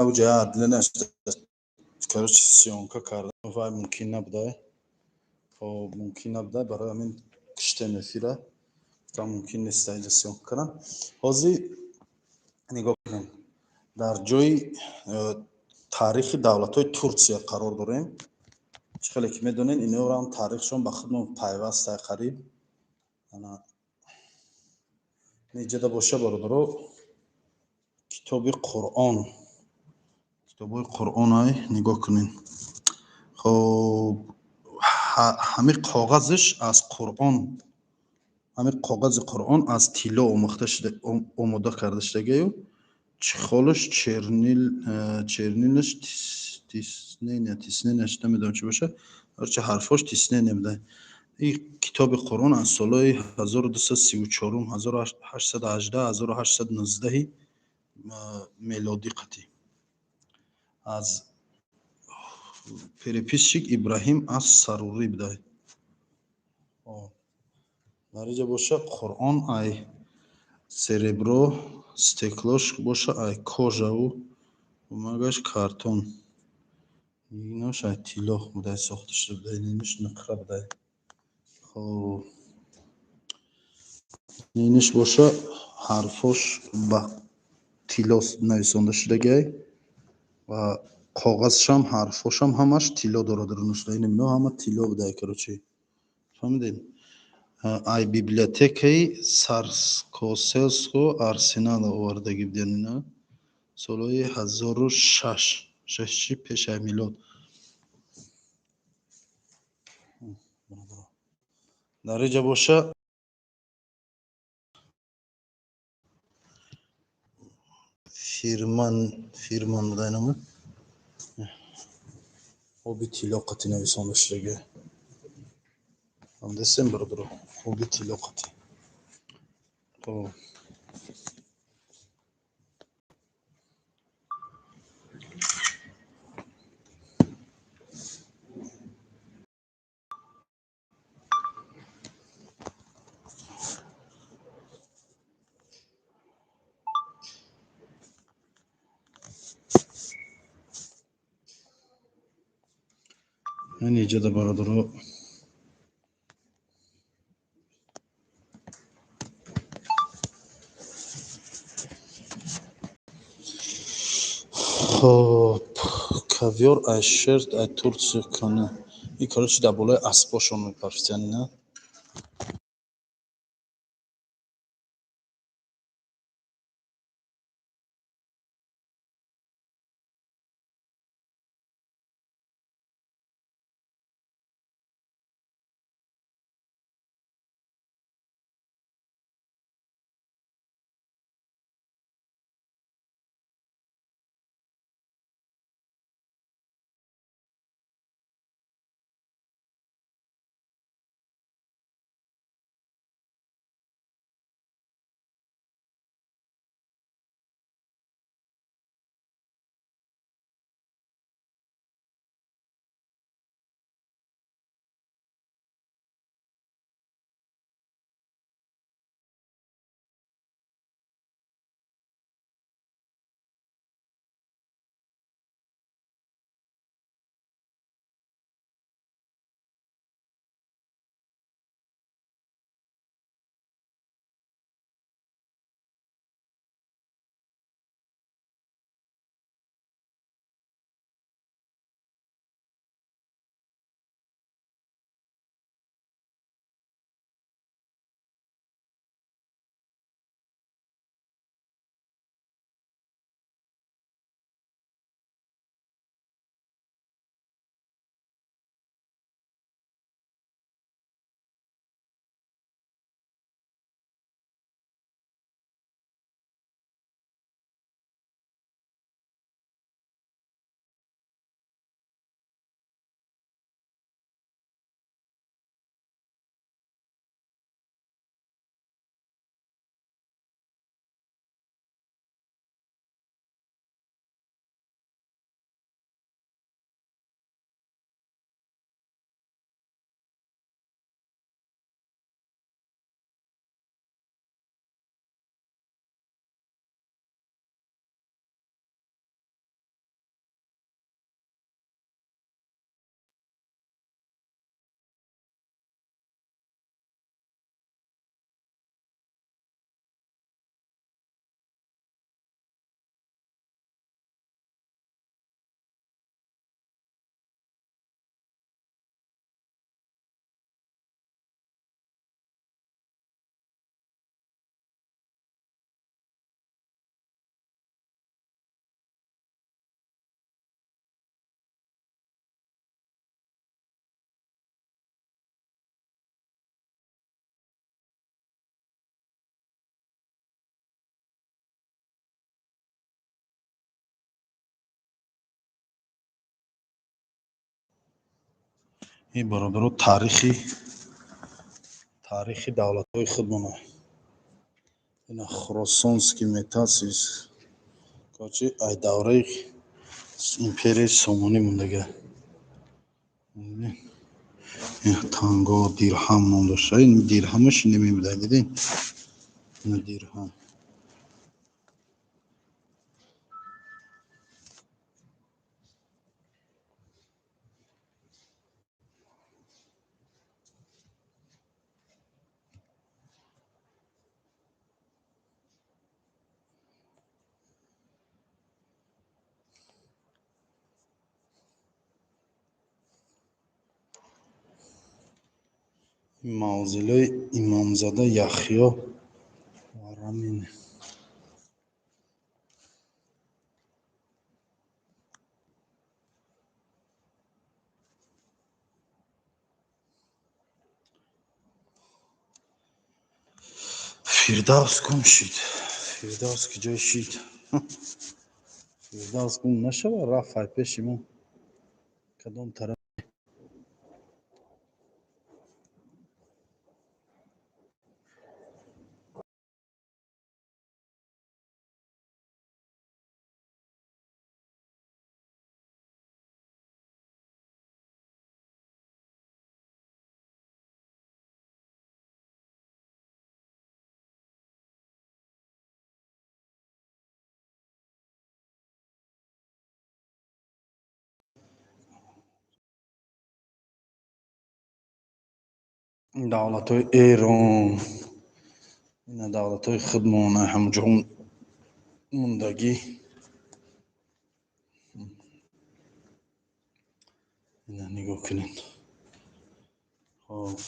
Уҷа отделение, короче, съёмка кардан вай мумкин набуда. Хоб, мумкин набуда, барои ҳамин киштем эфира. Та мумкин нест инҷа съёмка кардан. Ҳозир нигоҳ кунем. Дар ҷои таърихи давлатҳои Турсия қарор дорем. Чӣ хеле ки медонед, инҳоро ҳам таърихшон ба худмон пайваста қариб. Ана инҷода боша, бародаро, китоби Қуръон. Китобҳои Қуръон ай нигоҳ кунед. Хоб, ҳамин коғазш аз Қуръон, ҳамин коғази Қуръон аз тилло омӯхта шуда, омода карда шудагаю, чехолаш, чернил, чернилаш тиснения, тисненияш намедонам чӣ боша, ҳарчи ҳарфош тиснения буда. Ин китоби Қуръон аз солҳои 1234, 1818, 1819 мелодӣ қатӣ аз переписчик Ибраҳим ас Сарурӣ буда. Дар инҷа боша Қуръон ай серебро, стеклош боша ай кожаву бумагаш картон. Инош ай тилло буда сохта шуда буда, иниш нуқра буда. Хоб, иниш боша ҳарфош ба тилло нависонда шудагиай ва коғазшам, ҳарфошам ҳамаш тилло дорад дарунашда. Ин ино ҳама тилло буда, короче. Фаҳмидед? Ай библиотекаи Царскоселского арсенала овардагӣ будиян ина солҳои 1006, шаши пеш аз милод. Дар инҷа боша фирман, фирман буда инама оби тилло қатӣ нависонда шудагӣ. Фаҳмидастем, бародаро, оби тилло қатӣ. Хоб. Ин иҷода, бародаро, хоб, ковёр ай шерсть ай Турция кана. Ин, короче, дар болои аспошон мепарфтиян ина. Ин, бародаро, таърихи давлатҳои худмона. Ина Хуросонский метасис, короче, ай давраи империяи Сомонӣ мондага. Танго, дирҳам ном дошта. Ин дирҳамаш намебуда, дидин? Ина дирҳам. Мавзолеи Имомзода Яҳё Варамин. Фирдавс гум шид. Фирдавс куҷо шид? Фирдавс гум нашава, рафт ай пеши мо. Кадом тараф? Давлатҳои Эрон, ина давлатҳои худмон ҳамҷо мондагӣ. Ина нигоҳ кунед. Хоб.